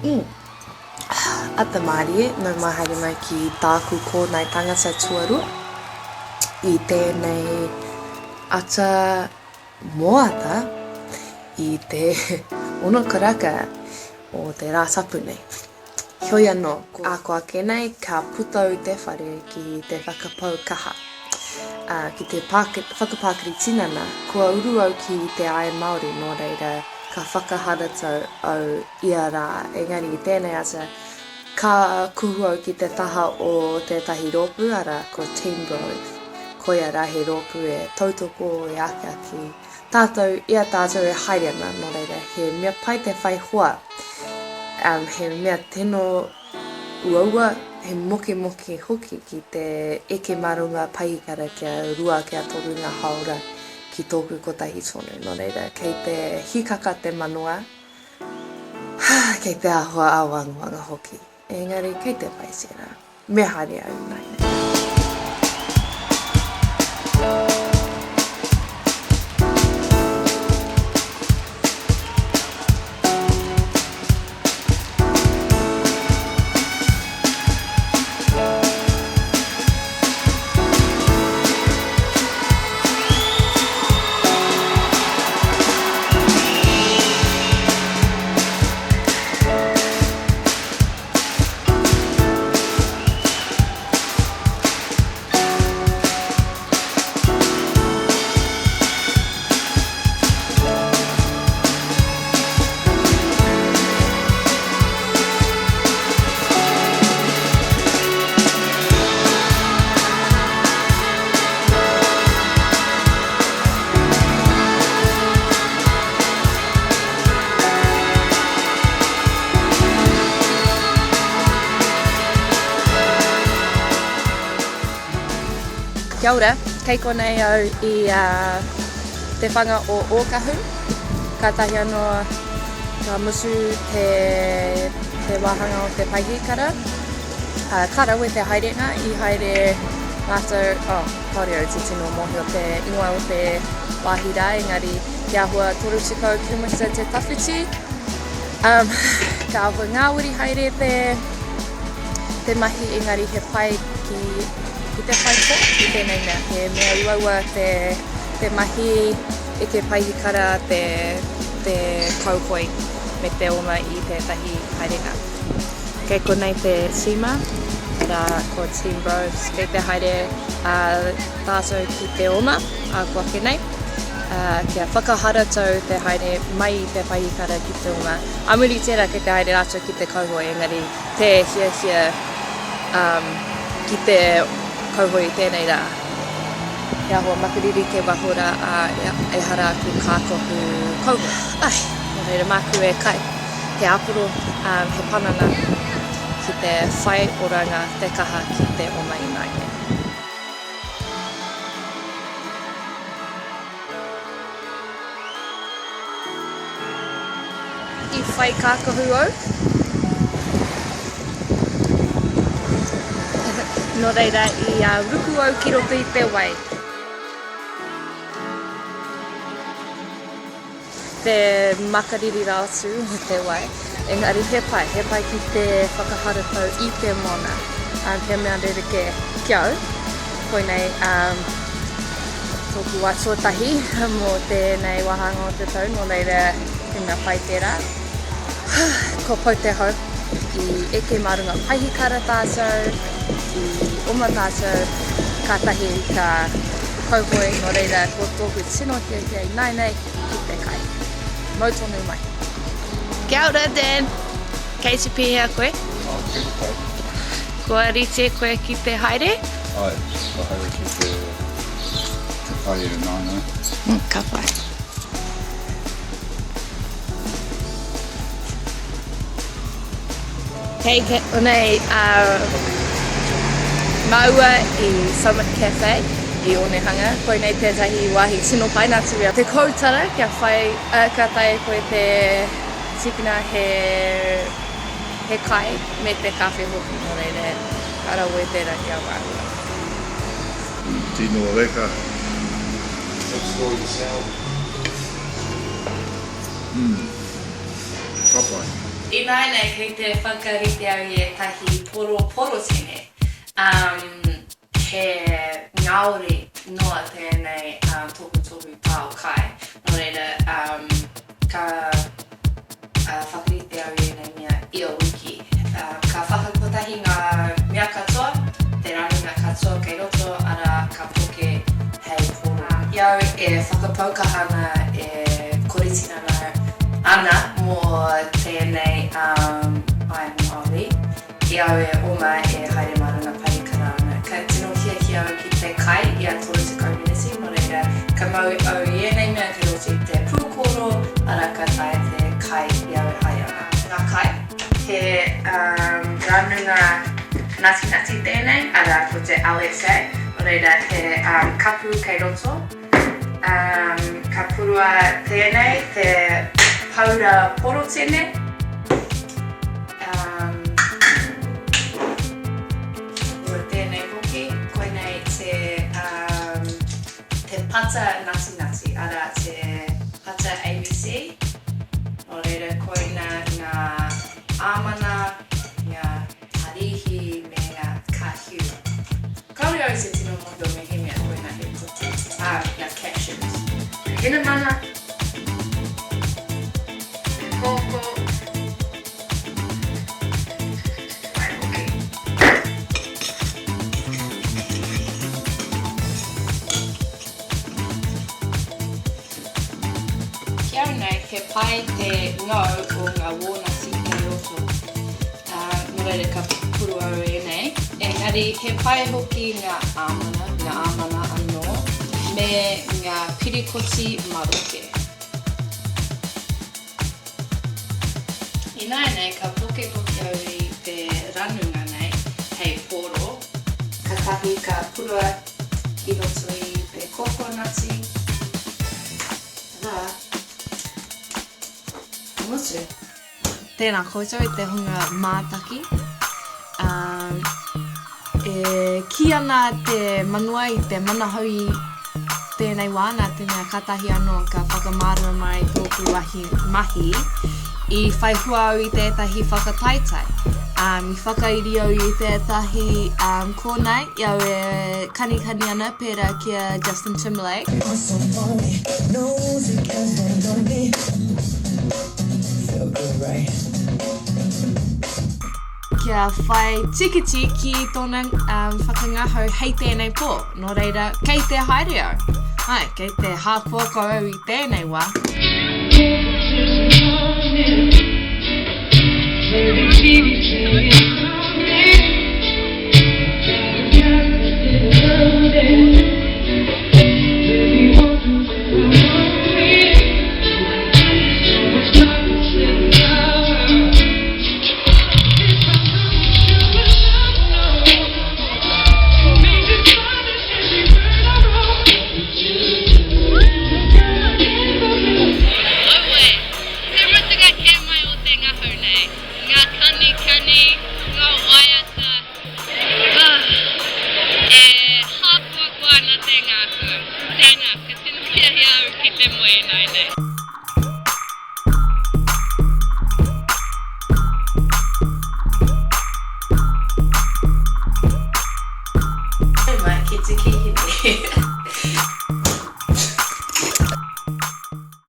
Mm. Ata mārie, nau mai haere mai ki tāku kōnae tangata tuarua i tēnei ata moata i te ono karaka o te rā tapu nei. Heoi anō, ko ako ake nei ka puta au te whare ki te whakapau kaha, ā, ki te whakapākiri tinana, kua uru au ki te ae Māori nō reira ka whakaharatau au ia rā, engari i tēnei ata ka kuhu au ki te taha o tētahi rōpū, arā, ko Team Bros. Koia rā he rōpū e tautoko, e akiaki tātou i a tātou e haere ana, nō reira he mea pai te whai hoa, um, he mea tino uaua, he mokemoke hoki ki te eke mā runga paihikara kia rua, kia toru ngā hāora ki tōku kotahi tonu, nō reira kei te hikaka te manawa, kei te āhua āwangawanga hoki, engari kei te pai tērā. Me haere au ināianei. Kia ora, kei konei au i te whanga o Ōkahu. Kātahi anō ka mutu te, te wāhanga o te paihikara. Ka rawe te haerenga, i haere mātou, oh, kāore au te tino mōhio te ingoa o te wāhi rā, engari He āhua 30 kiromita te tawhiti. Um, ka āhua ngāwari haere te, te mahi, engari he pai ki, ki te whai koa i tēnei mea. He mea uaua te, te mahi eke paihikara, te, te kauhoi me te oma i tētahi haerenga. Kei konei te tīma, arā ko Team Bros. Kei te haere a tātou ki te oma, āko ake nei. Kia whakaharatau te haere mai i te paihikara ki te oma. Ā muri tērā kei te haere rātou ki te kauhoe, engari tē hiahia ki te kauhoe i tēnei rā. He āhua makariri kei waho rā, ā, ehara aku kākahu kauhoe. Ai, nō reira māku e kai he āporo, he panana ki te whai oranga, te kaha ki te oma ināianei. I whai kākahu au. Nō reira, i ruku au ki roto i te wai. Te makariri rawa atu o te wai. Engari he pai, he pai ki te whakaharatau i te moana. Um, he mea rerekē ki au. Koinei um, tōku wā tuatahi mō tēnei wāhanga o te tau, nō reira he mea pai tērā. Kua pau te hau. I eke mā runga paihikara tātou, i oma tātou, kātahi ka kauhoe, nō reira ko tōku tino hiahia ināianei ki te kai. Mau tonu mai. Kia ora Dan! Kei te pēhea koe? Oh, kei te pai. Kua rite koe ki te haere? Āe, ka haere ki te, te kai e nānā. Mm, ka pai. Kei konei a māua i Summit Cafe i Onehunga. Koinei tētahi wāhi tino pai nā te mea te koutara kia whai, ka taea koe te tīkina he, he kai me te kāwhe hoki nō reira ka rawe tērā ki a māua. Tino reka. Explore yourself. Mm. Ka pai. Ināianei kei te whakarite au i ētahi poro porotene. Um, he ngāori noa tēnei um, tohutohu pao kai. Nō reira, um, ka uh, whakarite au i ēnei mea ia wiki. Uh, ka whakakotahi ngā mea katoa, te ranunga katoa kei roto, arā, ka poke hei poro. I au e whakapau kaha ana, e kore tinana ana mō tēnei um, I am Māori, i au e oma e haere mā runga parikara ana. Ka tino hiahia au ki te kai ia 30 miniti, nō reira, ka mau au i ēnei mea kei roto i te pūkoro, arā, ka taea te kai i au e haere ana. Ngā kai, he um, ranunga natinati tēnei, arā, ko te LSA, nō reira, he um, kapu kei roto. Um, ka purua tēnei, te paura porotene. Um, purua tēnei hoki, koinei te, um, te pata natinati, arā te pata ABC. Nō reira, koina ngā āmana, ngā Parīhi me ngā kāhiu. Kāore au i te tino mōhio mehemea koina he putu, ā, ngā cashews. Hinamana, te kōkō, te wai hoki. Ki au nei, he pai te ngau o ngā wōnati kei roto. Ā, nō reira ka puru au ēnei. Engari he pai hoki ngā āmana, ngā āmana anō, me ngā pirikoti maroke. Ināianei ka pokepoke au i te ranunga nei hei pōro. Katahi ka purua ki roto i te kokonati. Arā, ka mutu. Tēnā koutou e te hunga mātaki. E kī ana te manawa i te manahau i tēnei wā nā te mea kātahi anō ka whakamārama mai tōku wāhi mahi i whai hua au i tētahi whakataetae. I whakairi au i tētahi kōnae i au e kanikani ana pērā ki a Justin Timberlake. Kia whai tikiti ki tōna whakangahau hei tēnei pō. Nō reira, kei te haere au. Āe, kei te hākoakoa au i tēnei wā. Auē, te mutunga kē mai o te ngahau nei, ngā kanikani, ngā waiata, ah, e hākoakoa ana te ngākau. Tēnā, ka tino hiahia au ki te moe ināianei.